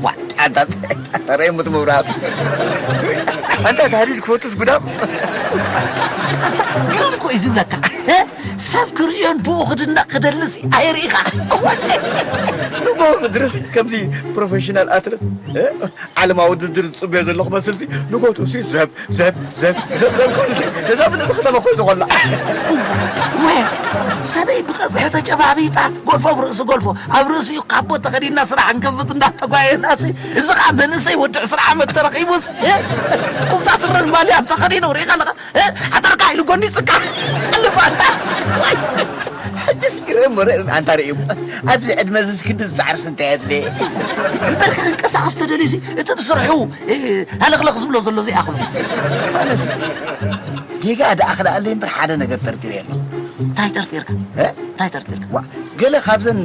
ዋይ፣ ኣንታ ተረይ ሙት መብራቱ። ኣንታ ታህዲድ ክፈቱስ ጉዳም። ኣንታ ግርም እኮ እዩ ዝብለካ። ሰብ ክርእዮን ብኡ ክድነቕ ክደልስ ኣይርኢኻ። ንጎ ምድርሲ ከምዚ ፕሮፌሽናል ኣትለት፣ ዓለማዊ ውድድር ዝጽበዮ ዘለኹ መስልሲ፣ ንጎ ትሲ ዘብ ዘብ ዘብ ዘብ ዘብ ክብልሲ፣ ነዛ ብልእቲ ከተማ ኮይ ዝኾላ። ወ ሰበይ ብቐጽሒ ተጨባቢጣ፣ ጎልፎ ኣብ ርእሲ ጎልፎ፣ ኣብ ርእሲኡ ካቦ ተኸዲና ስራሕ እንከፍት እንዳተጓየናሲ፣ እዚ ኸዓ መንእሰይ ወዲ ዕስራ ዓመት ተረኺቡስ፣ እ? ቁምጣ ስረን ማልያን ተኸዲኑ ርኢኻ ኣለኻ? እ? ሓደርካ ኢሉ ጎኒ ጽቃ። ኣልፋ ኣንታ። ሕጅስ ይርኢ እሞ ርኢ ኣንታ ርኢ እሞ። ኣብዚ ዕድመ እዚ እስክንዲ ዝሰዕር ስንታይ የድልየ? እምበር ክንቀሳቐስ ተደልዩሲ፣ እቲ ብስርሑ፣ እ፣ ሃለኽለኽ ዝብሎ ዘሎ ዘይኣኽሎ። ኣነስ ጌጋ ደኣ ክልኣለይ እምበር ሓደ ነገር ጠርጢረ ኣለኹ። እንታይ ጠርጢርካ? እ? እንታይ ጠርጢርካ? ዋ፣ ገለ ካብዘን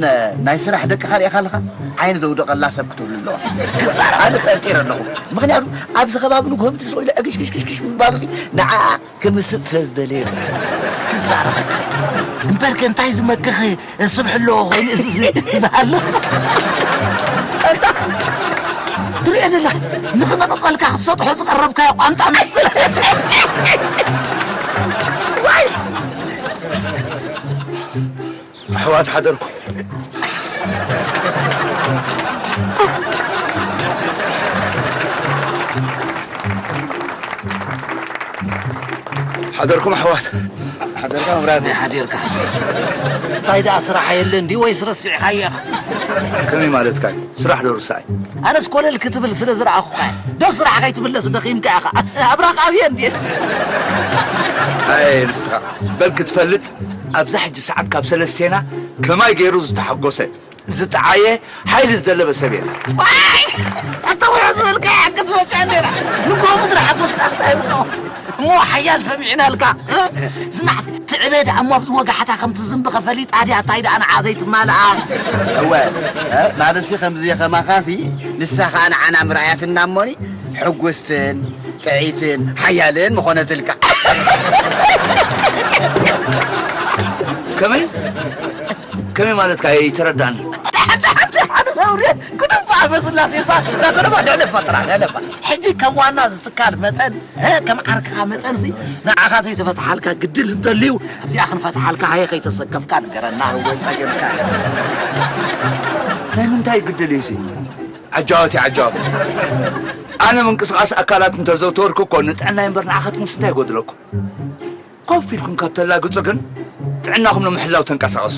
ናይ ስራሕ ደቅኻ ርኢኻ ኣለኻ? ዓይኒ ዘውደቐላ ሰብ ክትህሉ ኣለዋ። ክዛረብ። ኣነ ጠርጢረ ኣለኹ። ምኽንያቱ ኣብዚ ከባቢ ንግሆ ምድሪ ስቕ ኢሉ ዕግሽግሽግሽግሽ ምባሉ ንዓኣ ክምስጥ ስለ ዝደለየ ጥራሕ። ክዛረበካ። እምበርከ እንታይ ዝመክኽ ስብሒ ኣለዎ ኮይኑ እዚ ዝ-፣ ዝሃለ። ኣንታ ትሪኦ ደላ ንኽመቕጸልካ ክትሰጥሖ ዝቐረብካዮ ቋንጣ መስል። ዋይ! ኣሕዋት ሓደርኩም። ሓደርኩም ኣሕዋት። ሓደርካ መብራህቲ። ከመይ ሓዲርካ? እንታይ ደኣ ስራሕ የለን ድዩ ወይስ ረሲዕካዮ ኢኻ? ከመይ ማለትካ እዩ? ስራሕ ዶ ርሳዕ? ኣነስ ኮለል ክትብል ስለ ዝረኣኹኻ እየ። ዶ ስራሕ ከይትምለስ ደኺምካ ኢኻ? ኣብራኽ ኣብየ እንድየ። ኣይ ንስኻ በል ክትፈልጥ ኣብዛ ሕጂ ሰዓት ካብ ሰለስቴና ከማይ ገይሩ ዝተሓጎሰ ዝጠዓየ ሓይሊ ዝደለበ ሰብ የለን። ዋይ! ኣታ ወያ ዝበልካ ክትመጽእ ነይራ። ንጎ ምድሪ ሓጎስካ እንታይ የምጽኦ? እሞ ሓያል ሰሚዕናልካ። ስማዕ እስኪ፣ ትዕበ ደኣ እሞ ኣብዚ ወጋሕታ ከምቲ ዝንቢ ከፈሊጣ ድያ? እንታይ ደኣ ንዓ ዘይትማልኣ? እወ፣ እ፣ ማለትሲ ከምዚ ከማኻሲ ንሳ ኸኣ ንዓና ምርኣያትና እሞኒ ሕጉስትን ጥዕይትን ሓያልን ምኾነትልካ። ከመይ? ከመይ ማለትካ? ኣይተረዳእኒ። ደሓን፣ ደሓን፣ ደሓን፣ መውርድ። ጉድ እባ ኣበ ስላሴ፣ እዛ፣ እዛ ዘረባ ንሕለፋ ጥራሕ፣ ንሕለፋ። ሕጂ ከም ዋና እዚ ትካል መጠን፣ እ፣ ከም ዓርክኻ መጠን፣ እዚ ንዓኻ ዘይተፈትሓልካ ግድል እንተልዩ፣ ኣብዚኣ ክንፈትሓልካ፣ ሃየ፣ ከይተሰከፍካ ንገረና። እወ፣ ጸገምካ። ናይ ምንታይ ግድል እዩ እዚ? ዓጃወት እዩ፣ ዓጃወት። ኣነ ምንቅስቓስ ኣካላት እንተዘውተወርኩ እኮ ንጥዕናይ እምበር ንዓኻትኩምስ እንታይ ይጎድለኩም? ኮፍ ኢልኩም ካብ ተላግጹ ግን ጥዕናኹም ንምሕላው ተንቀሳቐሱ።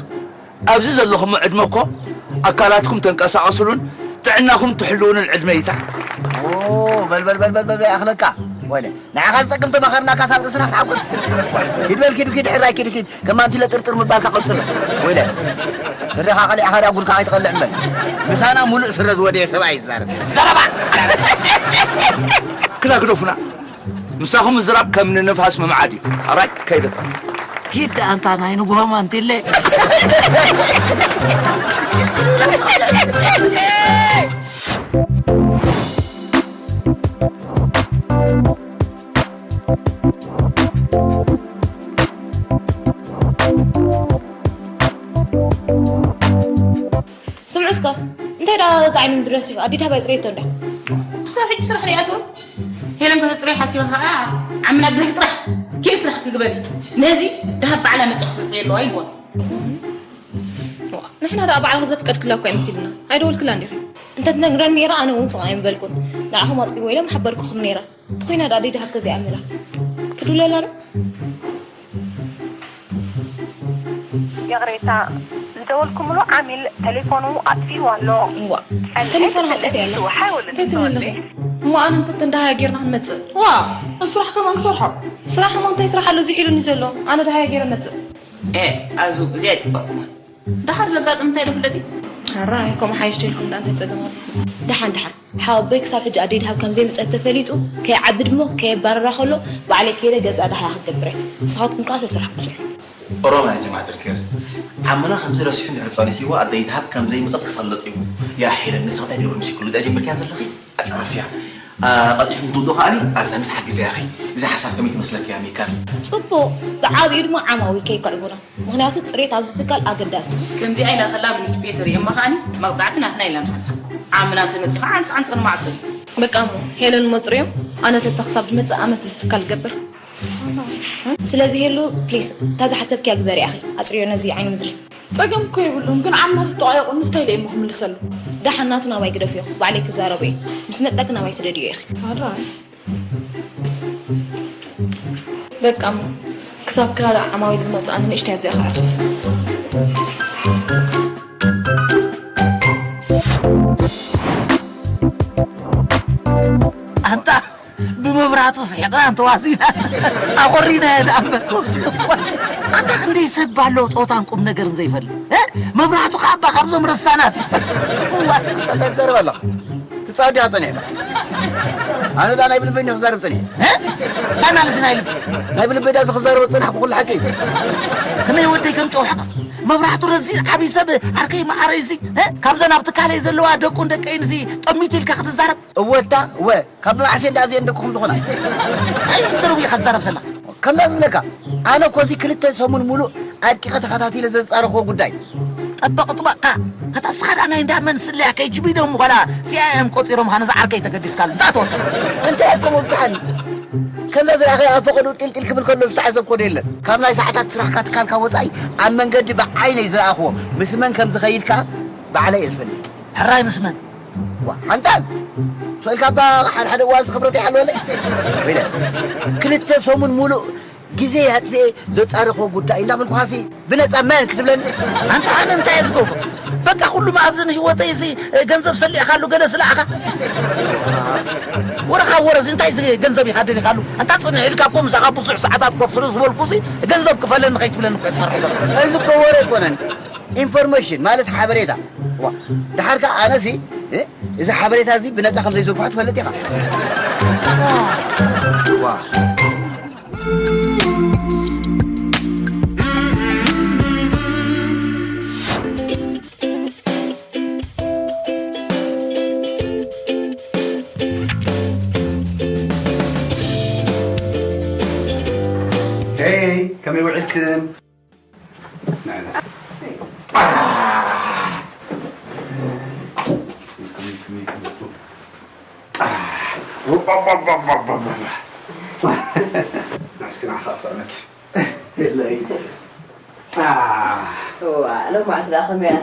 ኣብዚ ዘለኹም ዕድመ እኮ ኣካላትኩም ተንቀሳቐሱሉን ጥዕናኹም ትሕልውሉን ዕድመ እዩ። ኦ፣ በል፣ በል፣ በል፣ በል፣ በል፣ ይኣኽለካ። ወይለ፣ ንዓኻ ዝጠቅም ተመኸርና ካሳብ ርእስና ክትሓቁር። ኪድ በል፣ ኪድ፣ ኪድ፣ ሕራይ፣ ኪድ፣ ኪድ። ከማን ትለ ጥርጥር ምባልካ ቀጽሎ። ወይለ፣ ስረኻ ቀሊዕኻ ድኣ ጉድካ ኣይትቐልዕ እምበር። ምሳና ሙሉእ ስረ ዝወደየ ሰብኣይ ይዛረብ። ዘረባ! ክላ ግደፉና። ምሳኹም ምዝራብ ከም ንንፋስ ምምዓድ እዩ። ኣራይ፣ ከይደ። ኪድ ኣንታ ናይ ንጉሆ ማንቲለ። ስምዑ እስከ፣ እንታይ ደኣ እዚ ዓይኒ ምድሪ ረሲዑ? ኣዲዳ ባይ ጽሬቶ እንዳ። ክሳብ ሕጂ ስራሕ ሪኣትዎ? ሄለን ከተጽርዮ ሓሲባ ኸኣ ዓምና ግደፍ ጥራሕ። ኪዲ ስራሕ ክግበሪ። ነዚ ደሃብ ባዕላ መጺኣ ክተጽርዮ ኣለዋ ኢልዋ። ዋ፣ ንሕና ደኣ ባዕልኺ ዘፍቀድክላ እኮ ኣይመሲልና። ኣይደወልክላን ዲኺ? እንተትነግረኒ ነይራ ኣነ እውን ስቕ ኣይምበልኩን። ንዓኹም ኣጽግቦ ኢለ ምሓበርኩኹም ነይረ። እንተኾይና ደኣ ኣደይ ደሃብ ከዚኣ መላ ክድውለላ ዶ? ይቕሬታ፣ ዝደወልኩምሉ ዓሚል ተሌፎኑ ኣጥፊእዎ ኣሎ። እዋ፣ ጸንሐ ተሌፎን ኣጥፊኣ ኣላ። ሓወል እንታይ ትብል ኣለኺ? እሞ ኣነ እንተ እንተ ደሃያ ጌርና ክንመጽእ። ዋ፣ ንስራሕ ከማን ክሰርሖ። ስራሕ እሞ እንታይ ስራሕ ኣሎ እዚ ሒሉኒ ዘሎ? ኣነ ደሃያ ጌረ መጽእ። ኤ፣ ኣዙ፣ እዚኣ ኣይጽብቕትን እያ። ደሓር ዘጋጥም እንታይ ዶ ፍለጢ? ኣራይ፣ ከምኡ ሓይሽ ተልኩም ደኣ እንታይ ጸገም ኣሎ? ደሓን፣ ደሓን። ሓወቦይ ክሳብ ሕጂ ኣደይ ደሃብ ከም ዘይመጸት ተፈሊጡ፣ ከይዓቢ ድሞ ከየባረራ ከሎ ባዕለይ ከይደ ገዛ ደሃያ ክትገብር እየ። ንስኻትኩም ከኣ ሰስራሕ ብዙሕ። ኦሮማ ያ ጀማዓት ልከር ዓምና ከምዚ ረሲሑ እንድሕር ጸኒሕዎ ኣደይ ደሃብ ከም ዘይመጸት ክፈልጥ እዩ። ያ ሄለን ንስኺ እንታይ ትገብሪ ምስ ኩሉ እንታይ ጀምርክያ ዘለኺ ኣጸፋፍያ። ቀልጢፍኩም ትውድኡ ከኣኒ ኣዛሚት ሓግዝያ ኢኺ። እዚ ሓሳብ ከመይ ትመስለኪ እያ ሚካል? ጽቡቕ ብዓቢኡ ድማ ዓማዊል ከይክዕቡና። ምኽንያቱ ጽሬት ኣብዚ ትካል ኣገዳሲ እዩ። ከምዚኣ ኢላ ከላ ብኒች ፔተር እየ እማ ከኣኒ መቕጻዕቲ ናትና ኢላ ንሓዛ። ዓምና እንተመጺኻ ዓንጽ ዓንጽ ንማዕጾ እዩ። በቃ እሞ ሄለን እሞ ጽርዮ ኣነ ተታ ክሳብ ድመጽእ ኣመት እዚ ትካል ክገብር። ስለዚ ሄሉ please እታ ዝሓሰብክያ ግበሪ ኣኺ ኣጽርዮ ነዚ ዓይኒ ምድሪ። ጸገም እኮ የብሉን ግን ዓምና ዝተቋየቁ ንስታይ ኢለ እሞ ክምልሰሉ። ደሓን ናቱ ናባይ ግደፍዮ ባዕለይ ክዛረቦ እየ ምስ መጸ ግን ናባይ ስደድዮ ኢኺ። በቃ እሞ ክሳብ ካልእ ዓማዊል ዝመጹ ኣነ ንእሽተይ ኣብዚኣ ክዕርፍ። ኣንታ ብመብራህቱ ስሒቕና እንተዋዚና ኣኾሪና የድኣበት ኣታ ክንደይ ሰብ ኣለዎ ፆታን ቁም ነገርን ዘይፈልጥ መብራህቱ ከዓ ባ ካብዞም ረሳናት እዩ ተዘርብ ኣለኻ ትፃዲ ኣፀኒሕካ ኣነ ዳ ናይ ብልበይ ክዛረብ ፀኒሐ እንታይ ማለት ናይ ልብ ናይ ብልበይ ዳ ዝክዛረበ ፀናሕኩ ኩሉ ሓቂ ከመይ ወደይ ከም ጨውሕኻ መብራህቱ ረዚ ዓብይ ሰብ ዓርከይ መዓረይ እዚ ካብዘን ኣብ ትካለይ ዘለዋ ደቁን ደቀይን እዚ ጠሚት ኢልካ ክትዛረብ እወታ እወ ካብ ብባዕሲ እንዳ ኣዚኤን ደቅኹም ዝኾና እንታይ ዝስርብ ኢኻ ትዛረብ ዘላ ከምዛ ዝብለካ ኣነ እኮ እዚ ክልተ ሰሙን ሙሉእ ኣድቂቐ ተኸታቲለ ዘፃረኽዎ ጉዳይ ጠበቕ ጥበቕካ ኣታ ስኻ ደኣ ናይ እንዳ መን ስለያ ከይጅቢ ዶ ምዃና ሲኣይኤም ቆፂሮምኻ ነዛ ዓርከይ ተገዲስካሉ እንታይ ትወርዶ እንታይ ኣኮ መብዛሓኒ ከምዛ ዝረኣኸ ኣብ ፈቐዱ ጢልጢል ክብል ከሎ ዝተዓዘብኮ ዶ የለን ካብ ናይ ሰዓታት ስራሕካ ትካልካ ወፃኢ ኣብ መንገዲ ብዓይነይ ዝረኣኽዎ ምስ መን ከም ዝኸይድ ከኣ ባዕለይ እየ ዝፈልጥ ሕራይ ምስ መን ዋ ሓንጣል ስእልካ እባ ሓደ ሓደ እዋን ክብረት ይሓልወለይ ወይለ ክልተ ሰሙን ሙሉእ ግዜ ኣጥፍኤ ዘጻረኽዎ ጉዳይ እንዳበልኩኻሲ ብነጻ መን ክትብለኒ ኣንታ ኣነ እንታይ እየ ዝገብሮ በቃ ኩሉ መኣዝን ህይወተይ እዚ ገንዘብ ሰሊዕካሉ ገለ ስለኣኻ ወረኻ ወረዚ እንታይ እዚ ገንዘብ ኢኻ ደሊኻሉ ኣንታ ጽንሕ ኢልካ እኮ ምሳኻ ብዙሕ ሰዓታት ኮፍ ስለ ዝበልኩ እዚ ገንዘብ ክፈለኒ ከይትብለኒ እኮ እየ ዝፈርሕ ዘሎ እዚ እኮ ወረ ኣይኮነን ኢንፎርሜሽን ማለት ሓበሬታ ዋ ደሓር ከኣ ኣነሲ እዚ ሓበሬታ እዚ ብነጻ ከም ዘይዝርግሖ ትፈልጥ ኢኻ ዋ Hey, ከመይ ውዒልክን? ሎማዓልቲ ደኣ ከመይ እያ?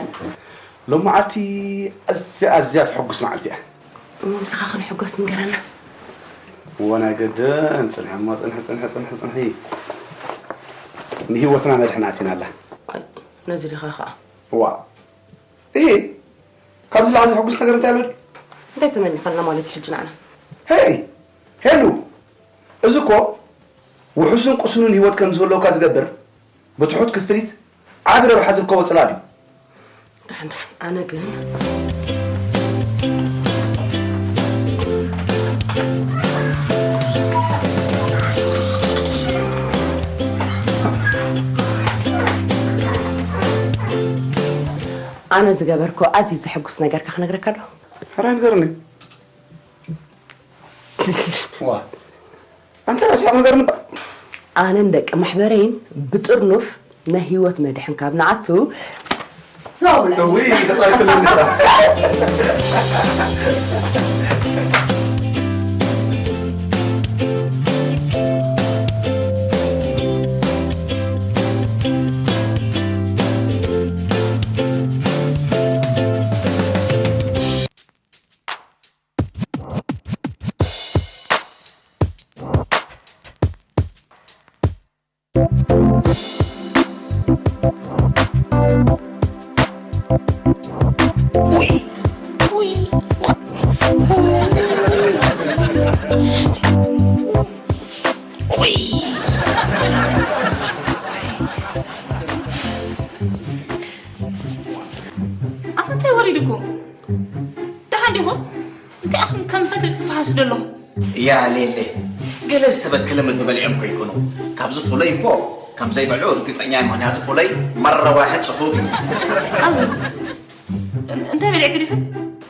ሎማዓልቲ ኣዝያ ኣዝያ ተሐጉስ መዓልቲ እያ። እሞ ምሳኻ ክንሕጎስ ንገረና። እወ ናይ ገድን ጽንሒ እሞ ጽንሒ ጽንሒ ጽንሒ ጽንሒ ንህይወትና ነድሕና ኣቲና ኣላ። ነዚ ዲኻ ኸኣ? እዋ እሂ ካብዚ ላዕሊ ዘሐጉስ ነገር እንታይ ኣሎ ድዩ? እንታይ ተመኒኻልና ማለት እዩ ሕጂ ንዓና? ሄይ ሄሉ እዚ እኮ ውሑስን ቅሱንን ህይወት ከም ዝህልወካ ዝገብር ብትሑት ክፍሊት ዓቢ ረብሓ ዝርከቦ ጽላል እዩ። ደሓን ደሓን ኣነ ግን ኣነ ዝገበርኮ ኣዝዩ ዘሐጉስ ነገርካ ክነግረካ ዶ? ሕራይ ንገርኒ። ዋ ኣንተ ራስያ ነገር ንባ ኣነን ደቂ ማሕበረይን ብጥርኑፍ ናይ ህይወት መድሕን ካብ ንኣቱ እውይ ተጻሪፍልን ኣታ እንታይ ወሪድኩም? ደሓን ዲኹም? እንታይ ኢኹም ከም ፈትሊ ትፈሃሱ ዘለኹም? ያ ሌለ፣ ገለ ዝተበከለ ምግቢ በሊዖም ከይኮኑ። ካብዚ ፍሎይ እኮ ከም ዘይበልዑ ርግጸኛ እየ፣ ምኽንያቱ ፍሎይ መረዋሒ ጽፉፍ እዩ። ኣዙ፣ እን-፣ እንታይ በሊዕኪ ዲኺ?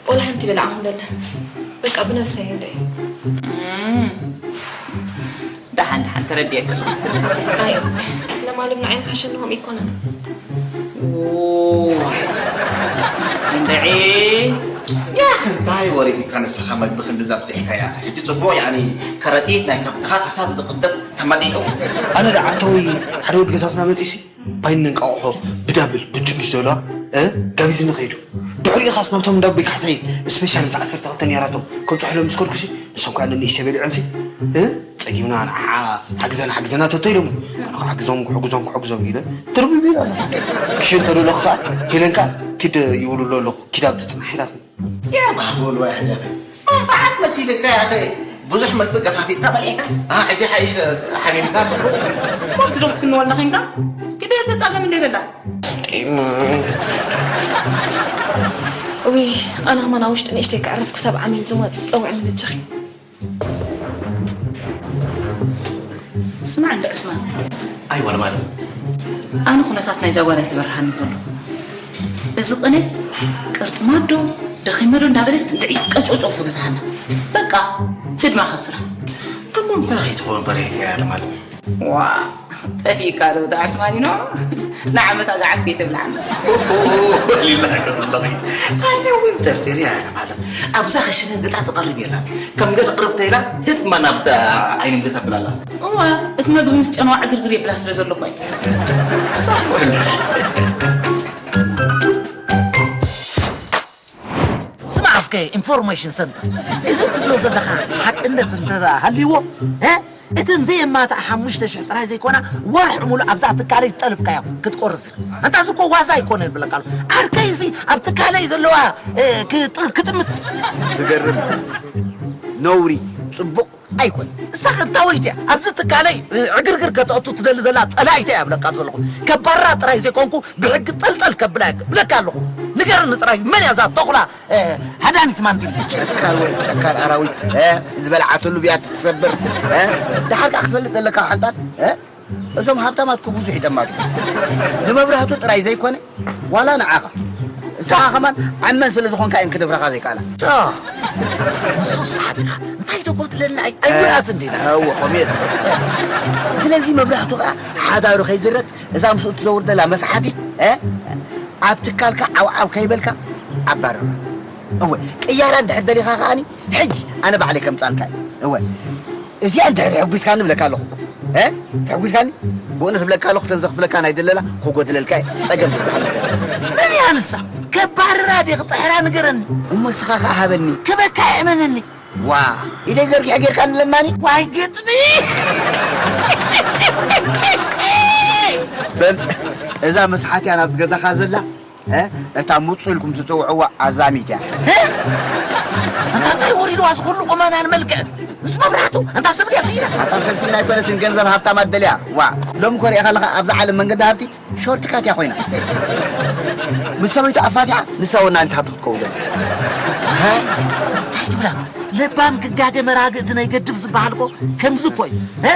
ቆላ ሓንቲ በላዕኹም ደለ በቃ ብነብሰይ እንደ እም፣ ደሓን ደሓን ተረዲኤኪ ኣለኹ። ኣይ ለማለም ንዓይ ምሓሸኒ ከምኡ ኣይኮነን። ውይ፣ እንድዒ። ያኽ እንታይ ወሪድካ ንስኻ መግቢ ክንድዚ ኣብዚሕካ ያኺ። ሕጂ ጽቡቕ ያኒ ከረጢት ናይ ከብትኻ ክሳብ ዝቕደድ ተመጢጡ። ኣነ ደኣ ዓንተወይ ሓደ ወዲ ገዛትና መጺሲ ባይኒ እንቃቑሖ ብዳብል ብድንሽ ዘለዋ እ ጋቢዝኒ ከይዱ። ድሕሪኡ ኻስ ናብቶም እንዳ ኣቦይ ካሕሳይ ስፔሻል ምስ ዓሰርተ ክልተ ነይራቶም ከብጽሖሎም ምስ ከድኩሲ ንሶም ከኣ ንእሽተይ በሊዖምሲ እ ጸጊብና ንዓ ሓግዘና ሓግዘና ተተኢሎም ኣነ ክሓግዞም ክሕግዞም ክሕግዞም ኢለ ትርብብ ኢላ እዛ ክሽን ተደለኹ ከኣ ሄለን ከኣ ኪድ ይውልሎ ኣለኹ ኪድ ኣብ ትጽናሕ ኢላትኒ። የባህ በሉ ኣይሕለፍ። መንፍዓት መሲልካ ኢኻ። ብዙሕ መግቢ ገፋፊጥካ በሊዕካ። ኣሃ፣ ሕጂ ሓይሽ ሓቢብካ ጽቡቕ። ከምዚ ዶ ክትፍንወልና ዄንካ? ግደ ተጻገም እንዶ ይበላ። ውይ ኣነ ከማን ኣብ ውሽጢ ንእሽተይ ከዕርፍ ክሳብ ዓሚል ዝመፁ ፀውዕኒ በጃኺ። ስማዕ እንዶ ዑስማን። ኣይ ወለማለም። ኣነ ኩነታት ናይዛ ጓል ኣይተበርሃንን ዘሎ። እዚ ቅነ ቅርጥማዶ ደኺመዶ እንዳበለት እንድዒ ቀጭቆጭ ተብዝሃና። በቃ ህድማ ካብ ስራ። እሞ እንታይ ከይትኸውን ፈሪሕካያ ለማለም? ዋ ጠፊእካ ዶ ተዓስማኒኖ ንዓመት ኣጋዓት ከይተብልዓና። ሊላከ ዘለኺ ኣነ እውን ጠርጢርያ እያ ለማለም። ኣብዛ ክሽነ ገጻ ትቐርብ የላን። ከም ገለ ቅርብ ተይላ ህድማ ናብዛ ዓይኒ ምገት ኣብላላ። እወ እቲ መግቢ ምስ ጨነዋ ዕግርግር የብላ ስለ ዘሎ እኮ እዩ። ሳሕ ወላ ስማዕ እስከ ኢንፎርሜሽን ሰንተር፣ እዚ ትብሎ ዘለኻ ሓቅነት እንተ ሃልይዎ፣ እ? እተን ዘየማትኣ ሓሙሽተ ሽሕ ጥራይ ዘይኮና፣ ወርሒ ሙሉእ ኣብዛ ትካለይ ዝጠልብካዮ ክትቆርጽ ኢኻ። ኣንታ እዚ እኮ ዋዛ ኣይኮነን ይብለካ ኣለኹ። ዓርከይ እዚ ኣብ ትካለይ ዘለዋ፣ እ፣ ክጥ-፣ ክጥምት። ዝገርም ነውሪ ጽቡቕ ኣይኮን። እሳ ከንታወይቲ እያ። ኣብዚ ትካለይ ዕግርግር ከተእቱ ትደሊ ዘላ ጸላኢተይ እያ ብለካ ዘለኹ። ከባራ ጥራይ ዘይኮንኩ ብሕጊ ጠልጠል ከብላ እየ ብለካ ኣለኹ። ንገርኒ ጥራይ መን እያ እዛ ተኹላ ሃዳኒት ማንቲል? ጨካን ወይ ጨካን ኣራዊት ዝበልዓትሉ ብያት ትሰብር። ደሓር ከዓ ክትፈልጥ ዘለካ ሓንታት እዞም ሃብታማት እኮ ብዙሕ ይጠማቱ። ንመብራህቱ ጥራይ ዘይኮነ ዋላ ንዓኻ። ንስኻ ከማን ዓመን ስለ ዝኾንካ እየን ክደፍራኻ ዘይከኣላ። ታ፣ ንሱስ ሓቅኻ። እንታይ ዶ ጎድለና? ኣይ-፣ ኣይውራትን ዲና? እወ፣ ከምኡ እየ ዝብል። ስለዚ መብራህቱ ኸኣ ሓዳሩ ከይዝረግ እዛ ምስኡ ትዘውር ዘላ መስሓቲ፣ እ? ኣብ ትካልካ ዓውዓው ከይበልካ ኣባርራ። እወ፣ ቅያራ እንድሕር ደሊኻ ከኣኒ ሕጂ ኣነ ባዕለይ ከምጻልካ እየ። እወ፣ እዚኣ እንተ ተሕጒስካኒ እብለካ ኣለኹ። እ? ተሕጒስካኒ? ብእውነት እብለካ ኣለኹ፣ እተን ዘኽፍለካ ናይ ደለላ ክጎድለልካ እየ። ጸገም ዝበሃል ነገር። መን እያ ንሳ? ከባርራ ድየ ክጥሕራ ንገረኒ። እሞ ንስኻ ከኣ ሃበኒ። ክበካ እመነኒ። ዋ፣ ኢደይ ዘርጊሐ ጌርካኒ ለማኒ። ዋይ ግጥሚ። በል፣ እዛ መስሓት እያ ናብዚ ገዛኻ ዘላ። እ? እታ ምጹ ኢልኩም ትጽውዕዋ ኣዛሚት እያ። እ? ኣንታ እንታይ ወሪድዋ እዚ ኩሉ ቁመናን መልክዕን? ምስ መብራህቱ ኣንታ ሰብ ድያ ስኢና? ኣታ ሰብ ስኢና ኣይኮነትን፣ ገንዘብ ሃብታም ኣደልያ። ዋ፣ ሎሚ ኮ ሪእኻ ኣለኻ ኣብዛ ዓለም መንገዲ ሃብቲ ሾርት ካት እያ ኮይና። ምስ ሰበይቱ ኣፋቲሓ ንሳ ወናኒት ሃብቲ ክትከውን ደላ። እ? እንታይ ትብላ? ለባም ክጋገ መራግእቲ ናይ ገድፍ ዝበሃል እኮ ከምዚ እኮ እዩ። እ?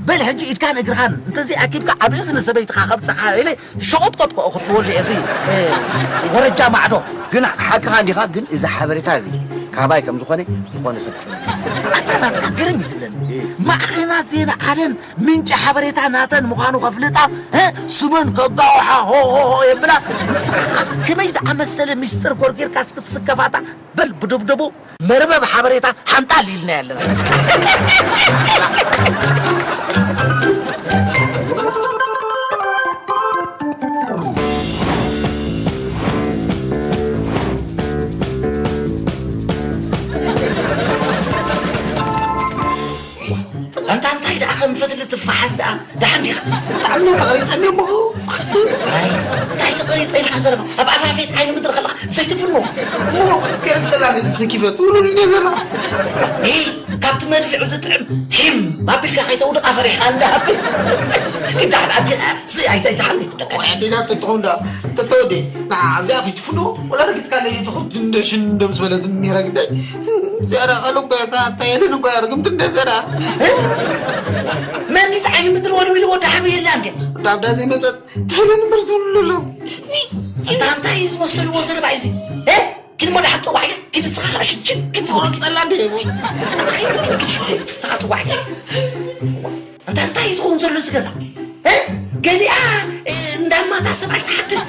በል ሕጂ ኢድካን እግርኻን እንተዘይኣኪብካ ኣብ እዝኒ ሰበይትኻ ከብጽኻ ኢለ ሸቖጥቆጥቆ ክትወሉ እዚ፣ እ፣ ወረጃ ማዕዶ። ግን ሓቅኻ እንዲኻ፣ ግን እዚ ሓበሬታ እዚ ካባይ ከም ዝኾነ ዝኾነ ሰብ ክፈልጥ። ኣታ ናትካ ግርም እዩ ዝብለኒ። ማዕኸናት ዜና ዓለም ምንጪ ሓበሬታ ናተን ምዃኑ ከፍልጣ፣ እ፣ ስመን ከጋውሓ ሆ ሆ ሆ የብላ። ንስኻ ከኣ ከመይ ዝኣመሰለ ሚስጥር ጎርጊርካስ ክትስከፋታ? በል ብድብድቡ መርበብ ሓበሬታ ሓንጣል ኢልና ኣለና። ኣንታ እንታይ ደኣ ከም ፈትሊ ትፈሓስ ደኣ ደሓን ዲኻ? ብጣዕሚ ነው ተቐሪጸኒ እሞ። ኣይ እንታይ ተቐሪጸ ኢልካ ዘረባ? ኣብ ኣፋፌት ዓይኒ ምድሪ ከለኻ ዘይትፍኖ። እሞ ገለ ጸላም ተሰኪፈ ትውርድ እንደ ዘላ። ኤይ ኣብቲ መድፍዕ ዝጥዕም ሒም ኣቢልካ ከይተውድቓ ፈሪሕካ እንዳ ኣብል። ግዳሕ ኣዲኻ እዚ ኣይተይትሓንቲ ትብለካ። ኣዴታት ትጥቕም ዶ? ተተወዴ፣ ንዓ ኣብዚኣ ከይትፍኖ፣ ወላ ረጊጽካ ለይ ትኹት እንደ ሽን እንደ ምስ በለት ኔራ ግዳይ። እዚኣ ዳ ቃል እኮ እያ፣ እታ፣ እታ የለን እኮ እያ፣ ርግምቲ እንደ ዘራ። መኒስ ዓይኒ ምድሪ ወልዊሉ ወዲ ሓበ የላ እንዴ? እንዳ ኣብዳ ዘይመጸት፣ እንታይ የለን እምበር ዝብሉ ኣለዉ። እንታ እንታይ እዩ ዝመሰልዎ ዘረባ እዚ? እ? ግን ወደ ሓቂ ዋዕየ፣ ግን ንስኻ ኸዓ ሽችን፣ ግን ዝወድቅ። ኣውጠላ እንዴ ወይ? ኣታ ከይወድቅ ሽችን፣ ንስኻ ትዋዕየ። እንታይ እንታይ እዩ ዝኸውን ዘሎ እዚ ገዛ? እ? ገሊኣ፣ እ፣ እንዳማታ ሰብኣይ ትሓድር፣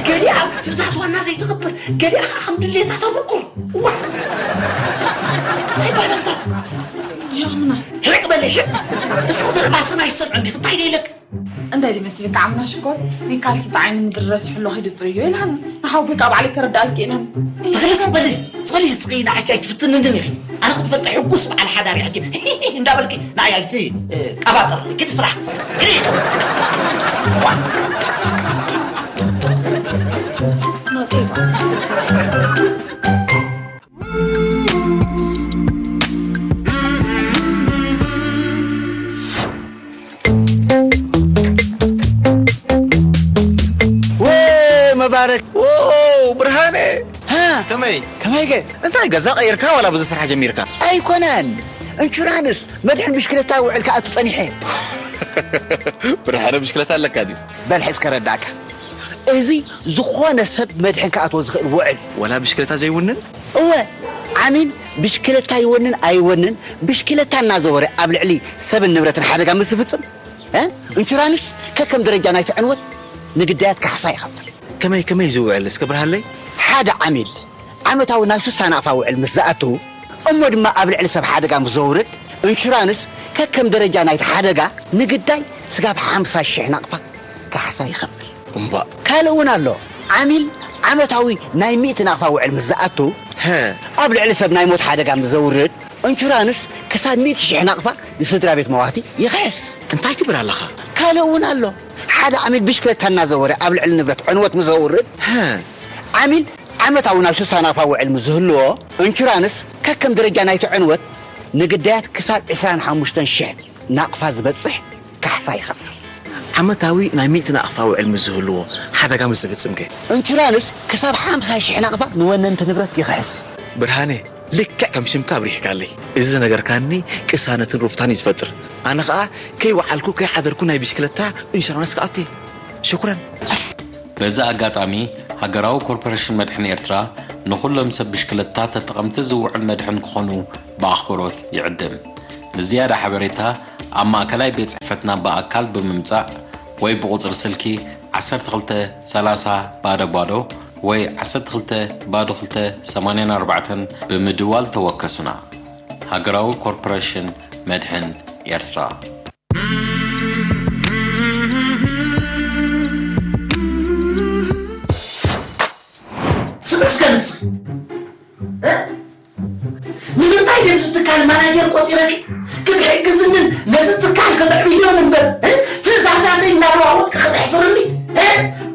ገሊኣ ትእዛዝ ዋና ዘይትኽብር፣ ገሊኣ ኸዓ ከም ድሌታ ተብኩር። ዋ! እንታይ ባላንታ እዚ? ያምና። ሕቕ በሊ፣ ሕቕ። እስኺ ዘረባ ሰብ ኣይሰምዕን ዲኺ? እንታይ ደይለክ? እንታይ ድመስልካ ዓምና ሽኮር? ሚካል ስተ ዓይኒ ምድሪ ረሲሑ ኣሎ፣ ኸይዱ ጽርዮ ኢልሃኒ። ንሓውቦይ ካብ ባዕለይ ከረድኣልኪ ኢለን። ትኽሊ ጽበሊ፣ ጽበሊ እስኺ ንዓኪ ኣይትፍትንንን ኢኺ። ኣነ ክትፈልጢ ሕጉስ በዓል ሓዳር እየ ሕጂ እንዳበልኪ ንዓይ ኣይቲ፣ እ፣ ቀባጥር። ግዲ ስራሕ ክትሰርሒ። ግዲ። ዋ። ኖ ጤባ። ወይ መባረክ። ዎ፣ ብርሃነ። ሃ? ከመይ? ከመይ ገ? እንታይ ገዛ ቀይርካ ዋላ ብዙ ስራሕ ጀሚርካ? ኣይኮነን። ኢንሹራንስ መድሕን ብሽክለታ ውዕል ክኣቱ ጸኒሐ። ብርሃነ ብሽክለታ ኣለካ ድዩ? በል ሕዝ ከረዳእካ። እዚ ዝኾነ ሰብ መድሕን ክኣትዎ ዝኽእል ውዕል። ዋላ ብሽክለታ ዘይውንን? እወ፣ ዓሚል ብሽክለታ ይወንን ኣይወንን፣ ብሽክለታ እናዘወረ ኣብ ልዕሊ ሰብን ንብረትን ሓደጋ ምስ ዝፍጽም፣ እ? ኢንሹራንስ ከከም ደረጃ ናይቲ ዕንወት ንግዳያት ካሕሳ ይኸፍል። ከመይ፣ ከመይ ዝውዕል እስከ ብርሃለይ? ሓደ ዓሚል ዓመታዊ ናይ ሱሳ ናቕፋ ውዕል ምስ ዝኣቱ፣ እሞ ድማ ኣብ ልዕሊ ሰብ ሓደጋ ምስ ዘውርድ፣ ኢንሹራንስ ከከም ደረጃ ናይቲ ሓደጋ ንግዳይ ስጋብ ሓምሳ ሽሕ ናቕፋ ካሕሳ ይኸፍል። እምባእ። ካልእ እውን ኣሎ። ዓሚል ዓመታዊ ናይ ሚእቲ ናቕፋ ውዕል ምስ ዝኣቱ፣ ሀ። ኣብ ልዕሊ ሰብ ናይ ሞት ሓደጋ ምስ ዘውርድ፣ ኢንሹራንስ ክሳብ ሚእቲ ሽሕ ናቕፋ ንስድራ ቤት መዋቲ ይኽሕስ። እንታይ ትብል ኣለኻ? ካልእ እውን ኣሎ። ሓደ ዓሚል ብሽክለታ እናዘወረ ኣብ ልዕሊ ንብረት ዕንወት ምስ ዘውርድ፣ ሀ። ዓሚል ዓመታዊ ናይ ሱሳ ናቕፋ ውዕል ምስ ዝህልዎ፣ ኢንሹራንስ ከከም ደረጃ ናይቲ ዕንወት ንግዳያት ክሳብ ዕስራን ሓሙሽተን ሽሕ ናቕፋ ዝበጽሕ ካሕሳ ይኸፍል። ዓመታዊ ናይ ሚእቲ ናቕፋ ውዕል ምስ ዝህልዎ ሓደጋ ምስ ዝፍጽም ከ? ኢንሹራንስ ክሳብ ሓምሳ ሽሕ ናቕፋ ንወነንቲ ንብረት ይኽሕስ። ብርሃነ፣ ልክዕ ከም ሽምካ ኣብሪህካለይ። እዚ ዝነገርካኒ ቅሳነትን ሩፍታን እዩ ዝፈጥር። ኣነ ኸኣ ከይወዓልኩ ከይሓደርኩ ናይ ብሽክለታ ኢንሹራንስ ክኣቱ እየ። ሽኩረን። በዚ ኣጋጣሚ፣ ሃገራዊ ኮርፖሬሽን መድሕን ኤርትራ ንኹሎም ሰብ ብሽክለታ ተጠቐምቲ ዝውዕል መድሕን ክኾኑ ብኣኽብሮት ይዕድም። ንዝያዳ ሓበሬታ፣ ኣብ ማእከላይ ቤት ጽሕፈትና ብኣካል ብምምጻእ ወይ ብቑጽሪ ስልኪ ዓሰርተ ክልተ ሰላሳ ባዶ ባዶ ወይ ዓሰርተ ክልተ ባዶ ክልተ ሰማንያን ኣርባዕተን ብምድዋል ተወከሱና። ሃገራዊ ኮርፖሬሽን መድሕን ኤርትራ። ስምዕስ ከንስ፣ እ? ንምንታይ ደዚ ትካል ማናጀር ቆጺረኪ ክትሕግዝንን ነዚ ትካል ከተዕብዮን እምበር፣ እ? ትእዛዛተይ እናለዋወጥኪ ከተሕስርኒ፣ እ?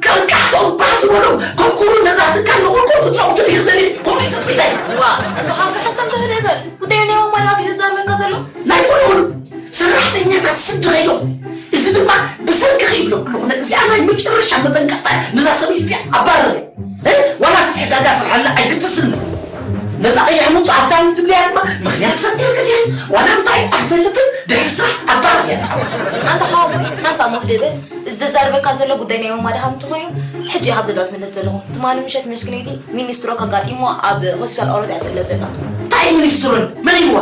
ከም ካሕቶም ባህ ዝበሎም ከም ኩሩ ነዛ ትካል ንቑልቁል ክትነቑትኒ ይኽደሊ። ኩሉ ትጽቢተይ። ዋ፣ እንተ ሓቂ ሓሳብ ደህደ በል። ጉዳዩ ናይ ወማድ ኣብ ህዝብ ኣለካ ዘሎ? ናይ ኩሉ ሰራሕተኛታት ስዲ ከይዶም፣ እዚ ድማ ብሰንክኺ ይብሎ ኣለኹ። ነዚኣ ናይ መጨረሻ መጠንቀቕታ ነዛ ሰበይቲ እዚኣ ኣባረረ። እ? ዋላ ዝተሕጋጋ ስርሓላ ኣይግድስን። ነዛ ቀያሕ ሙጹ ኣዛን ትብልያ ድማ ምኽንያት ፈጢርክ ዲኺ? ዋላ እንታይ ኣይፈልጥን፣ ድሕሪ ስራሕ ኣባርያ ንዓው። ኣንታ ሓወቦይ፣ ሓንሳእ ሞህ ድብል። እዚ ዘዛርበካ ዘሎ ጉዳይ ናይ ወማድ ሃብቲ ኮይኑ፣ ሕጂ ካብ ገዛ ዝምለስ ዘለኹ። ትማሊ ምሸት ምስ ክነይቲ ሚኒ ስትሮክ ኣጋጢሞ ኣብ ሆስፒታል ኣውሮፓ እያ ትእለ ዘላ። እንታይ ሚኒ ስትሮክ? መን ኢልዋ?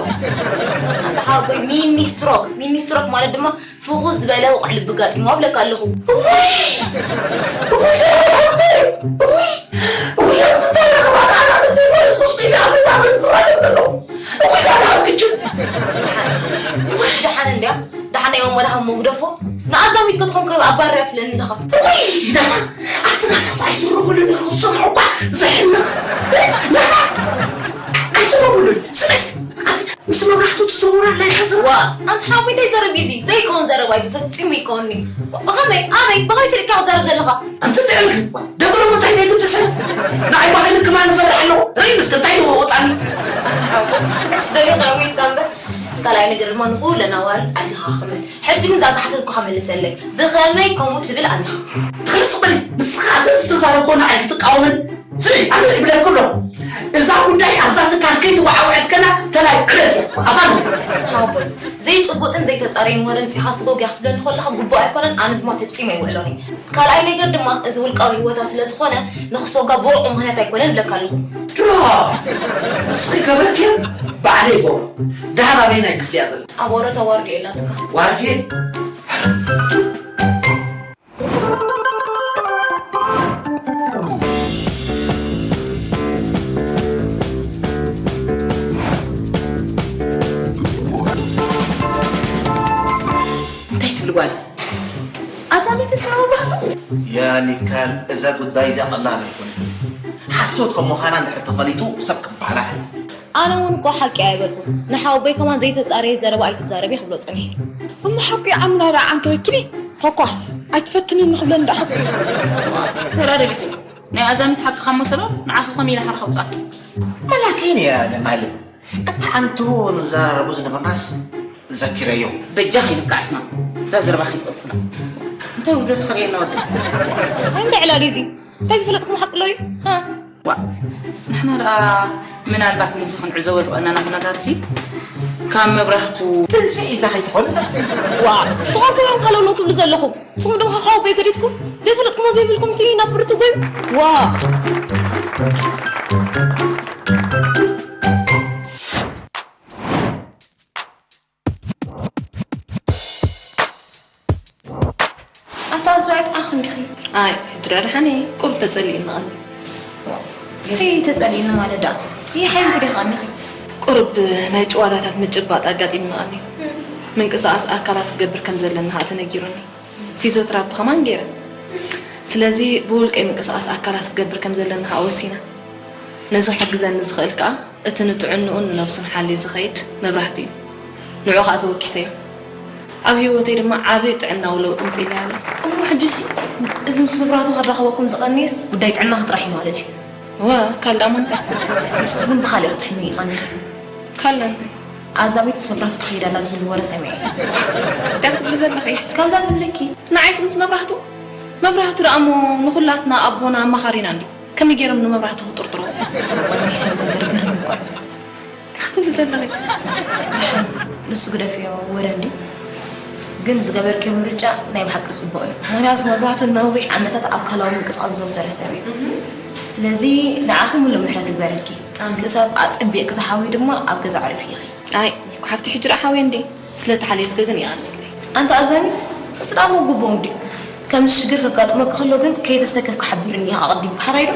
ኣንታ ሓወቦይ፣ ሚኒ ስትሮክ፣ ሚኒ ስትሮክ ማለት ድማ ፍኹስ ዝበለ ውቕዕ ልቢ ኣጋጢሞ ኣብለካ ኣለኹ። እውይ! እውይ፣ ደረብ ሃብቲ! እውይ! እውይ፣ ኣብዚ እንታይ ረኸባ? ኣና ተሰይፎ ኢየሱስ ኢለ ኣብ ገዛ ምን ዝባል ዘለኹ። እውይ፣ ዛት ሃብክችን! እውይ! ደሓን እንድያ። ደሓን ናይ መመላኸ መጉደፎ ንኣዛሚት ክትኾን ከ ኣባርያ ትለኒ ኣለኻ። እውይ፣ ናታ፣ ኣቲ ናታ ሳይ ስሩ ኩሉ ንኽትሰምዑ እኳ ዘሕንኽ። ናታ፣ ኣይስምዑ ኩሉ። ስምዕስ፣ ኣቲ ምስ መብራህቱ ትዘውራ ናይ ከዘ ዋ፣ ኣንቲ ሓወይ እንታይ ዘረብ እዩ እዚ? ዘይከውን ዘረባ እዩ፣ ፈጺሙ ይከውንኒ። ብኸመይ? ኣበይ? ብኸመይ ፈሊጥካ ክትዛረብ ዘለኻ? ኣንቲ ልዕልክ፣ ደገሎም እንታይ ዘይግድሰን? ንዓይ ባኸይ ልክማ ንፈርሕ ኣለኹ። ርእይ ምስክ እንታይ ይወወጣኒ? ኣንቲ ሓወይ፣ ስደቤ ቃዊትካ እምበር። ካልኣይ ነገር ድማ ንኹለን ኣዋልድ ኣይትለኻኽመን። ሕጂ ግን እዛ ዝሓተትኩኻ መልሰለይ። ብኸመይ ከምኡ ትብል ኣለኻ? ትኽልስ በሊ፣ ንስኻ ስለ ዝተዛረብኮ ንዓይ ክትቃወምን? ስሚ፣ ኣነ ይብለኩ ኣለኹ። እዛ ጉዳይ ኣብዛ ትካል ከይትወዓወዐት ከላ ተላይ ዕበስ እያ። ኣፋን ሓቦይ፣ ዘይጭቡጥን ዘይተጻረየን ወረ ኣምጺኻ ስጎግያ ክትብለኒ ከለኻ ግቡእ ኣይኮነን፣ ኣነ ድማ ፈጺመ ኣይውዕሎን እየ። ካልኣይ ነገር ድማ፣ እዚ ውልቃዊ ህይወታ ስለ ዝኾነ፣ ንኽሰጓ ብቑዕ ምኽንያት ኣይኮነን እብለካ ኣለኹ። ድሮ ንስኺ ገበርክዮ፣ ባዕለይ ይገብሮ። ደሃብ ኣበየናይ ክፍሊ እያ ዘላ? ኣብ ወረታ ዋርድዮ የላትካ። ዋርድየ? እንታይ ትብል ጓል? ኣዛሚትስ ነው ባህቱ? ያ ሚካል፣ እዛ ጉዳይ እዚኣ ቀላል ኣይኮነትን። ሓሶት ከም ምዃና እንድሕር ተፈሊጡ ሰብ ክባላሕ እዩ። ኣነ እውን እኮ ሓቂ ኣይበልኩን። ንሓወቦይ ከማን ዘይተጻረየ ዘረባ ኣይትዛረቢ ክብሎ ጸኒሐ። እሞ ሓቂ ኣምና ደኣ ኣንተ ወኪሊ ፈኳስ ኣይትፈትንን ንኽብለኒ ደኣ ሓቂ። ተራደሊቱ ናይ ኣዛሚት ሓቂ ካብ መሰሎ ንዓኺ ከመይ ኢለ ሓራ ከውጻኪ? መላከይን እያ ለማለም። እታ ኣንቱ ንዘራረቡ ዝነበርናስ ዘኪረዮ። በጃ ከይልካዕስና እዛ ዘረባ ከይትቕጽላ። እንታይ ውርደት ትኸርእየና ወዲ? እንታይ ዕላል እዩ እዚ? እንታይ ዝፈለጥኩም ሓቂ ኣሎ ድዩ? ሃ? ዋ፣ ንሕና ደኣ ምናልባት ምስዚ ክንዕዘቦ ዝቐናና ኩነታት እዚ ካብ መብራህቱ ትንስእ ኢዛ ከይትኾን። ዋ፣ ትኾንኩም እዮም ሃለውለው ትብሉ ዘለኹም። ንስኹም ድማ ሓወቦይ ከዲድኩም ዘይፈለጥኩሞ ዘይብልኩም ሲ ናብ ፍርቱ ጎዩ። ዋ። ኣታ ኣዞ ኣይጥዓኽን ዲኺ? ኣይ፣ ሕጂ ደኣ ደሓን እየ። ቁሩብ ተጸሊእኒ ቐኒ። ዋ፣ እንታይ ተጸሊእኒ ማለት ደኣ? ይሓይምኪ ዲኺ ቐኒኺ? ቁሩብ ናይ ጭዋዳታት ምጭባጥ ኣጋጢምኒ ቐኒ። ምንቅስቓስ ኣካላት ክገብር ከም ዘለኒ ኸኣ ተነጊሩኒ። ፊዚዮትራፒ ኸማን ገይረ። ስለዚ ብውልቀይ ምንቅስቓስ ኣካላት ክገብር ከም ዘለኒ ኸኣ ወሲነ። ነዚ ክሕግዘኒ ዝኽእል ከኣ እቲ ንጥዕንኡን ንነብሱን ሓልዩ ዝኸይድ መብራህቲ እዩ። ንዑ ኸኣ ተወኪሰዮ። ኣብ ህይወተይ ድማ ዓቢ ጥዕናዊ ለውጢ ኣምጺእለይ ኣሎ። እሞ ሕጂሲ እዚ ምስ መብራህቱ ክራኸበኩም ዝቐነየስ ጉዳይ ጥዕናኺ ጥራሕ እዩ ማለት እዩ። እወ፣ ካልእ ደኣ እንታይ? ንስኺ ግን ብኻልእ ክትሕመዪ ቀኒኺ። ካልእ እንታይ? ኣዛሚት ምስ መብራህቱ ትኸይድ ኣላ ዝብል ወረ ሰሚዐ። እንታይ ክትብሊ ዘለኺ? ከምዛ ዝብለኪ። ንዓይስ ምስ መብራህቱ? መብራህቱ ደኣ እሞ ንኹላትና ኣቦና ኣማኻሪና እንድዩ። ከመይ ገይሮም ንመብራህቱ ክጥርጥርዎ? ናይ ሰብ ነገር ግርም እኮ እዩ። እንታይ ክትብሊ ዘለኺ? ንሱ ግደፍዮ ወረ እንድዩ። ግን ዝገበርክዮ ምርጫ ናይ ብሓቂ ጽቡቕ እዩ። ምኽንያቱ መብራህቱ ነዊሕ ዓመታት ኣካላዊ ምንቅስቓስ ዘዘውተረ ሰብ እዩ። እህ። ስለዚ ንዓኺ ሙሉእ ምሕረት ይግበረልኪ። ኣሜን። ክሳብ ኣጸቢቕኪ ትሓውዪ ድማ ኣብ ገዛ ኣዕርፊ ኢኺ። ኣይ፣ ሓፍቲ ሕጂ ደኣ ሓውየ እንዴ? ስለ ተሓልየትኪ ግን የቐንየለይ። ኣንታ ኣዛሚት፣ እዚ ደኣ እሞ ግቡእ እንድዩ። ከምዚ ሽግር ከጋጥመኪ ከሎ ግን ከይተሰከፍኪ ሓብርኒ ኢኻ ኣቐዲምኪ፣ ሓራይ ዶ?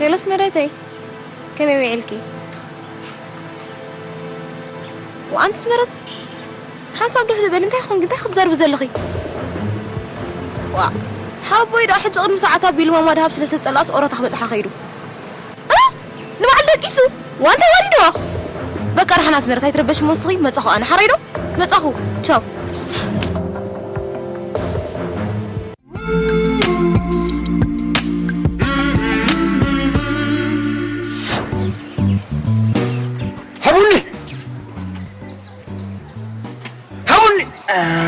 ሄሎ ስመረተይ፣ ከመይ ውዒልኪ? ወኣንቲ ስመረት፣ ሓንሳብ ደስ ዝበል፣ እንታይ ኾንኪ? እንታይ ክትዛረቢ ዘለኺ? ዋ፣ ሓቦይ ደኣ ሕጂ ቅድሚ ሰዓት ኣቢሉ ማማ ደሃብ ስለ ዝተጸልኣስ ኦሮታ ክበጽሓ ከይዱ። እ? ንባዕሉ ደቂሱ? ዋንታ ዋሪድዋ? በቃ ደሓን ኣስመረት ኣይትረበሽ እሞ ንስኺ፣ መጻኹ ኣነ ሓራይ ዶ? መጻኹ። ቻው። ሃቡኒ! ሃቡኒ!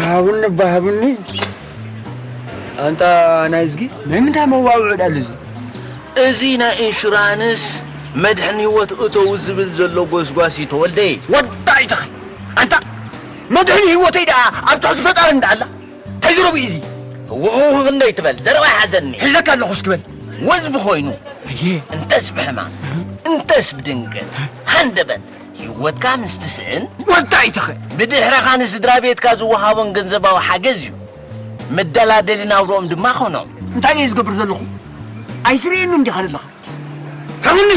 ሃቡኒ እባ ሃቡኒ። ኣንታ ናይ እዝጊ፣ ናይ ምንታይ መዋውዒ ደኣ ኣሎ እዚ? እዚ ናይ ኢንሹራንስ መድሕን ህይወት እተው ዝብል ዘሎ ጎስጓስ እዩ ተወልደ። ወዳ ኢትኺ። ኣንታ መድሕን ህይወተይ ደኣ ኣብ ትሕቲ ፈጣሪ እንዳ ኣላ። እንታይ ዝረቡ እዩ እዚ? ህውህው ክንደይ ትበል? ዘረባ ይሓዘኒ። ሒዘካ ኣለኹ እስኪ በል። ወዝ ብኾይኑ፣ ኣየ። እንተስ ብሕማም፣ እንተስ ብድንገት፣ ሃንደበት፣ ህይወትካ ምስ ትስእን፣ ወዳ ኢትኸ። ብድሕረኻ ንስድራ ቤትካ ዝወሃቦም ገንዘባዊ ሓገዝ እዩ። መደላደሊ ናብርኦም ድማ ኾኖም። እንታይ እየ ዝገብር ዘለኹ? ኣይትርእየንን ዲኻ ዘለኻ? ሃቡኒ!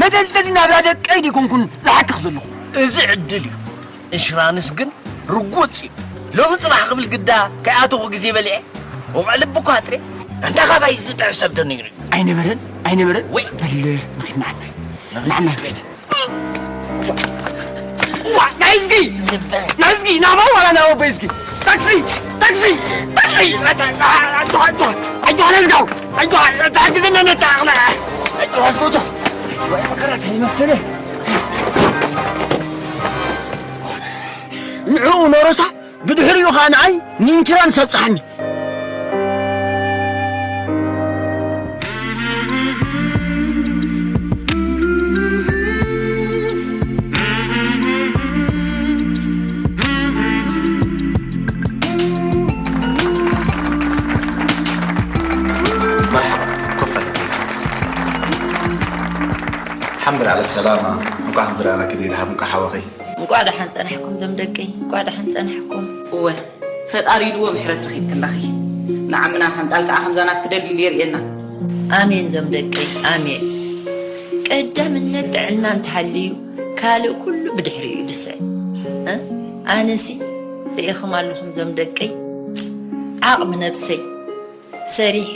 መደልደሊ ናብራ ደቀይ ደይኮንኩን ዝሓክኽ ዘለኹ። እዚ ዕድል እዩ። ኢንሹራንስ ግን ርጉጽ እዩ። ሎሚ ጽባሕ ክብል ግዳ ከይኣተኹ ግዜ በሊዐ። ወቕዕ ልቢ እኳ ኣጥሬ። ኣንታ ካባይ ዝጥዕስ ሰብ ዶ ነይሩ እዩ? ኣይነበረን፣ ኣይነበረን። ወይ። በል፣ ንኺድ ንዓናይ። ንዓናይ ንኺድ። እስኪ እስኪ ናባይ ዋላ ናብ ኣቦይ እስኪ። ታክሲ ታክሲ ታክሲ። ኣይዋ ኣይዋ ኣይዋ let's go። ኣይዋ ታክሲ መመጣ። ኣይዋ እስኮቶ። ወይ መከራ ተይመስለ። ንዕኡ ኖሮታ ብድሕሪኡ ኸዓ ንኣይ ንኢንትራንስ ኣብጽሓኒ። መርሓባ፣ ኮፍ በል። ሓምድ ዓለ ሰላማ፣ እንቋዕ ከም ዝረኣናኪ ደይ ደሃብ፣ እንቋዕ ሓወኺ። እንቋዕ ደሓን ጸናሕኩም ዞም ደቀይ፣ እንቋዕ ደሓን ጸናሕኩም። እወ፣ ፈጣሪ ኢልዎ ምሕረት ረኺብኪ ኣለኺ። ንዓምና ሓንጣል ከኣ ከምዛ ናትኪ ደልዲሉ የርእየና። ኣሜን ዞም ደቀይ፣ ኣሜን። ቀዳምነት ጥዕና እንተሃልዩ ካልእ ኩሉ ብድሕሪኡ እዩ ድስዕ። እ? ኣነሲ ርኢኹም ኣለኹም ዞም ደቀይ፣ ዓቕሚ ነብሰይ ሰሪሐ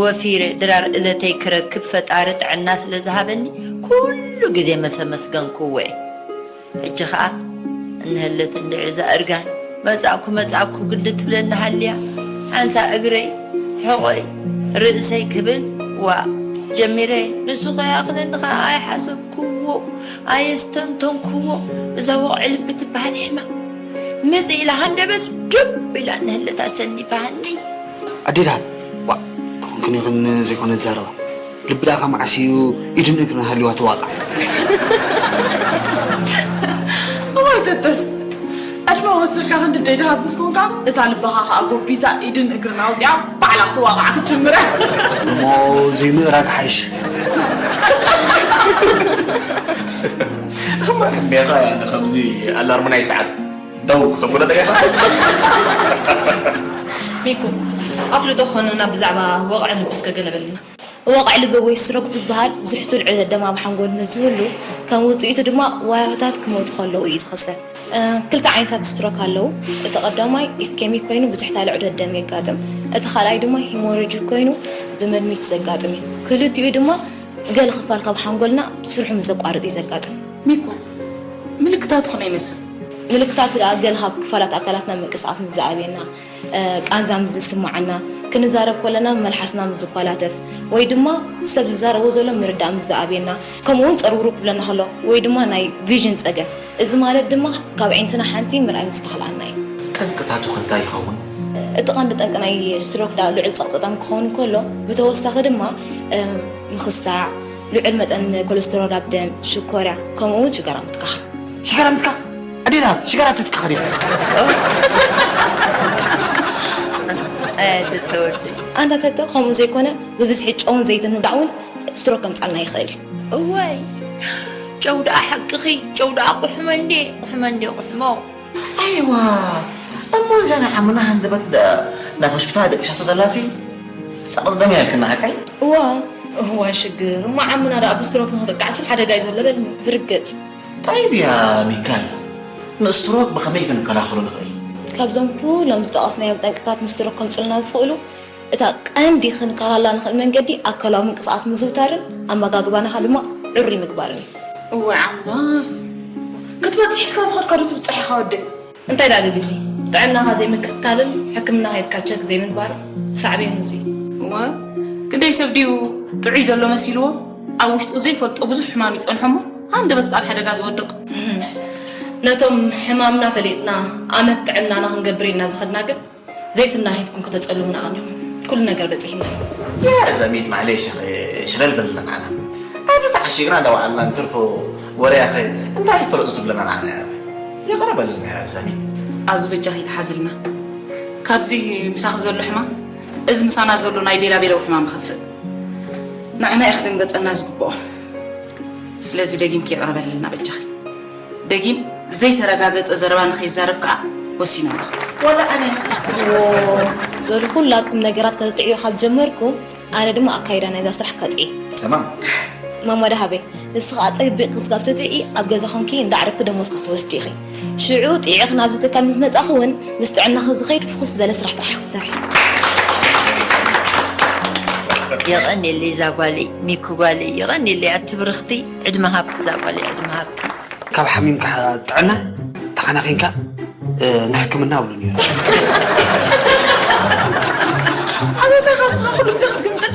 ወፊረ ድራር እለተይ ክረክብ ፈጣሪ ጥዕና ስለ ዝሃበኒ ኩሉ ግዜ መሰመስገንክዎ እየ። ሕጂ ኸኣ እንሀለት እንድዒ እዛ እርጋን መጻእኩ መጻእኩ ግዲ ትብለኒ ሃልያ ሓንሳ እግረይ ሕቖይ ርእሰይ ክብል ዋ ጀሚረ። ንሱ ከይኣኽለኒ ኸኣ ኣይሓሰብክዎ ኣየስተንተንክዎ። እዛ ወቕዒ ልቢ ትበሃል ሕማም መጽእ ኢላ ሃንደበት ዱብ ኢላ እንሀለት ኣሰኒፋሃኒ። ኣዴ ደሃብ፣ ዋእ፣ ተኾንክን ይኹን ዘይኮነ ዝዛረባ። ልቢ ደኣ ካብ መዓስ እዩ ኢድን እግርን ሃልይዋ ትዋቃዕ? እዋይ ተተስ፣ ዕድመ ወሲኽካ ክንዲ ኣደይ ደሃብ ምስ ኮንካ፣ እታ ልብኻ ከኣ ጎቢዛ ኢድን እግርን ኣውጺኣ ባዕላ ክትዋቃዕ ክትጅምር እያ። እሞ ዘይምእራግ ሓይሽ። እማ ቅድሜኻ ንኸምዚ ኣላርም ናይ ሰዓት ደው ክተብሎ ደሊኻ? ሚኩ፣ ኣፍልጦ ክኾነና ብዛዕባ ወቕዒ ልቢ እስከ ገለ በለና። ወቕዒ ልቢ ወይ ስትሮክ ዝበሃል ዝሕቱል ዑደት ደም ኣብ ሓንጎል ምስ ዝህሉ፣ ከም ውጽኢቱ ድማ ዋህዮታት ክሞቱ ከለዉ እዩ ዝኽሰት። እ፣ ክልተ ዓይነታት ስትሮክ ኣለዉ። እቲ ቀዳማይ ኢስኬሚክ ኮይኑ ብዙሕ ታለ ዑደት ደም የጋጥም። እቲ ካልኣይ ድማ ሂሞሮጂክ ኮይኑ ብመድሚት ዘጋጥም እዩ። ክልቲኡ ድማ ገለ ክፋል ካብ ሓንጎልና ስርሑ ምስ ዘቋርጥ እዩ ዘጋጥም። ሚኩ፣ ምልክታቱ ከመይ ይመስል? ምልክታቱ ደኣ ገለ ካብ ክፋላት ኣካላትና ምንቅስቓስ ምስ ዝኣብየና፣ እ፣ ቃንዛ ምስ ዝስምዓና፣ ክንዛረብ ከለና መልሓስና ምስ ዝኮላተፍ፣ ወይ ድማ ሰብ ዝዛረቦ ዘሎ ምርዳእ ምስ ዝኣብየና፣ ከምኡ እውን ጸርውርው ክብለና ከሎ፣ ወይ ድማ ናይ ቪዥን ጸገም። እዚ ማለት ድማ ካብ ኣዒንትና ሓንቲ ምርኣይ ምስ ተኽልኣና እዩ። ጠንቅታቱ ከ እንታይ ይኸውን? እቲ ቀንዲ ጠንቂ ናይ ስትሮክ ደኣ ልዑል ጸቕጢ ደም ክኸውን ከሎ፣ ብተወሳኺ ድማ፣ እ፣ ምኽሳዕ፣ ልዑል መጠን ኮለስተሮል ኣብ ደም፣ ሽኮርያ፣ ከምኡ እውን ሽጋራ ምትካኽ። ሽጋራ ምትካኽ? ኣዴ ደሃብ፣ ሽጋራ ትትክኽ ድያ? ኣያ ተተ ወደይ። ኣንታ ተተ፣ ከምኡ ዘይኮነ፣ ብብዝሒ ጨውን ዘይትን ምብላዕ እውን ስትሮክ ከምጻልና ይኽእል እዩ። እዋይ፣ ጨው ደኣ ሓቅኺ፣ ጨው ደኣ ቁሕመ እንዴ፣ ቁሕመ እንዴ፣ ቁሕሞ። ኣይዋ፣ እሞ እዛ ናይ ዓምና ሃንደበት ደ-፣ ናብ ሆስፒታል ደቂሳቶ ዘላሲ፣ ጸቕጢ ደም እያ ኢልክና ሓቀይ? እዋ። እዋ ሽግር፣ እሞ ዓምና ደኣ ብስትሮክ ንኽጥቃዕ ስብ ሓደጋ እዩ ዘሎ በልኒ። ብርግጽ። ጠይብ እያ ሚካል፣ ንስትሮክ ብኸመይ ክንከላኸሎ ንኽእል? ካብዞም ኩሎም ዝጠቐስናዮም ጠንቅታት ንስትሮክ ከምጽኡልና ዝኽእሉ፣ እታ ቀንዲ ክንከላኸላ ንኽእል መንገዲ ኣካላዊ ምንቅስቓስ ምዝውታርን ኣመጋግባና ድማ ዕሩይ ምግባርን እዩ። እዋይ ዓምናስ፣ ክትበጽሕ ኢልካ ዝኸድካ ዶ ትብጽሕ ኢኻ ወደይ? እንታይ ደኣ ደሊኺ? ጥዕናኻ ዘይምክትታልን ሕክምና ከይድካ ቸክ ዘይምግባርን ሳዕቤኑ እዚ። እወ፣ ክንደይ ሰብ ድዩ ጥዑይ ዘሎ መሲልዎ ኣብ ውሽጡ ዘይፈልጦ ብዙሕ ሕማም ይጸንሖ እሞ ሃንደበት ኣብ ሓደጋ ዝወድቕ? እህም። ነቶም ሕማምና ፈሊጥና ኣመት ጥዕናና ክንገብር ኢልና ዝኸድና ግን ዘይስምና ሂብኩም ከተጸልሙና ቀኒኹም። ኩሉ ነገር በጺሕና እዩ። ያ ዘሚት ማዕለሽ፣ ሽለል በልና ንዓና። ኣብ ተዓሺግና እንዳወዓልና ንትርፎ ወረ ያኸ እንታይ ይፈለጡ ትብለና ንዓና ያ። ይቕረ በልና ያ ዘሚት። ኣዙ በጃኺ ይትሓዝልና። ካብዚ ምሳኺ ዘሎ ሕማም፣ እዚ ምሳና ዘሎ ናይ ቤላ ቤላዊ ሕማም ይኸፍእ። ንዓና እዩ ክድንገጸና ዝግብኦ። ስለዚ ደጊምኪ ይቕረ በልና በጃኺ። ደጊም ዘይተረጋገጸ ዘረባ ንኸይዛረብ ከኣ ወሲነ ኣለኹ። ወላ ኣነ። እዎ፣ በሉ ኩላትኩም ነገራት ከተጥዕዩ ካብ ጀመርኩም፣ ኣነ ድማ ኣካይዳ ናይዛ ስራሕ ከጥዒ። ተማም። ማማ ደሃበይ፣ ንስኺ ኣጸቢቕኪ ክሳብ ትጥዕዪ ኣብ ገዛ ኮንኪ እንዳዕረፍኪ ደሞዝኪ ክትወስዲ ኢኺ። ሽዑ ጥዒኺ ናብዚ ትካል ምስ መጻኺ እውን ምስ ጥዕናኺ ዝኸይድ ፍኹስ ዝበለ ስራሕ ጥራሕ ክትሰርሒ። የቐንየለይ እዛ ጓለይ፣ ሚኩ ጓለይ፣ የቐንየለይ ኣቲ ብርኽቲ፣ ዕድመ ሃብኪ እዛ ጓለይ፣ ዕድመ ሃብኪ። ካብ ሓሚምካ ጥዕና ካና ኬንካ ንሕክምና ኣብሉን እዩ። ኣዘተካስኻ ኩሉ ግዜ ክትግምጥል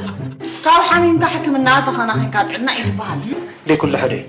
ካብ ሓሚምካ ሕክምና ተኸናኺንካ ጥዕና እዩ ዝበሃል። ደይ ኩሉ ሕደ እዩ።